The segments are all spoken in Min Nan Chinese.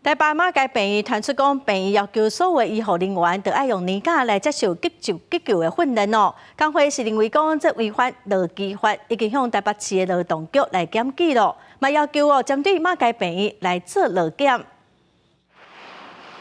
台北馬偕病院傳出講，病院要求所有醫護人員都愛用年假來接受急救的訓練哦。工會是認為講這違反勞基法，已經向台北市的勞動局來檢舉咯，嘛要求哦針對馬偕病院來做勞檢。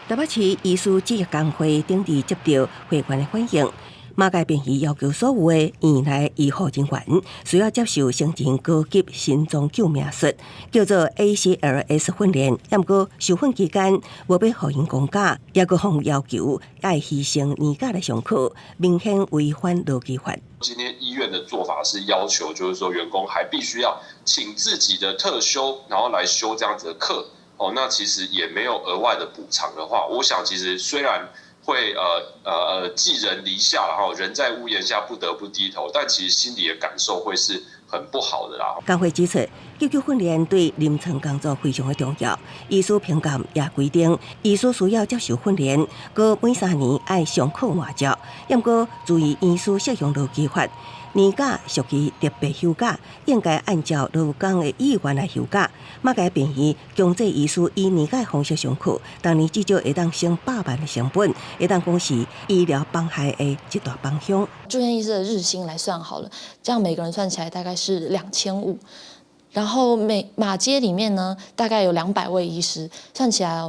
台北市醫師職業工會頂日接到會員的反映，馬偕病院要求所有的院內醫護人員需要接受成人高級心臟救命術，叫做 ACLS 訓練。毋過受訓期間無欲予𪜶公假，抑閣予要求愛犧牲年假來上課，明顯違反勞基法。今天醫院的做法是要求，就是說員工還必須要請自己的特休，然後來修這樣子的課。哦，那其實也沒有額外的補償的話，我想其實雖然會寄人籬下，然後人在屋檐下不得不低頭，但其實心裡的感受會是很不好的啦。工會指出，急救訓練對臨床工作非常的重要。醫師評鑑也規定，醫師需要接受訓練，閣每3年愛上課換照。毋過注意醫師適用勞基法，年假屬於特別休假，應該按照勞工的意願來休假。馬偕病院強制醫師以年假的方式上課，逐年至少會當省100萬的成本，會當講是醫療崩害的一大幫兇。住院醫師的日薪來算好了，這樣每個人算起來大概是2500。然後每馬偕裡面呢，大概有200位醫師，算起來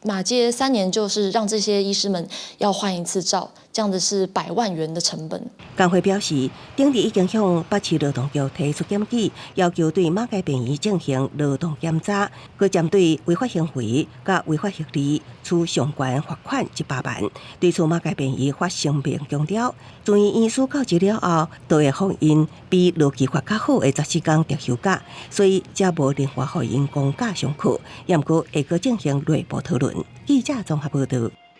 馬偕3年就是讓這些醫師們要換一次罩，這樣子是百萬元的成本。工會表示，頂日已經向北市勞動局提出檢舉，要求對馬偕病院進行勞動檢查，閣針對違法行為佮違法協議處上懸罰款100萬。對此，馬偕病院發聲明強調，住院醫師到職了後，都會予𪜶比勞基法較好的14工特休假，所以才無另外予𪜶公假上課，抑毋過會閣進行內部討論。記者綜合報道。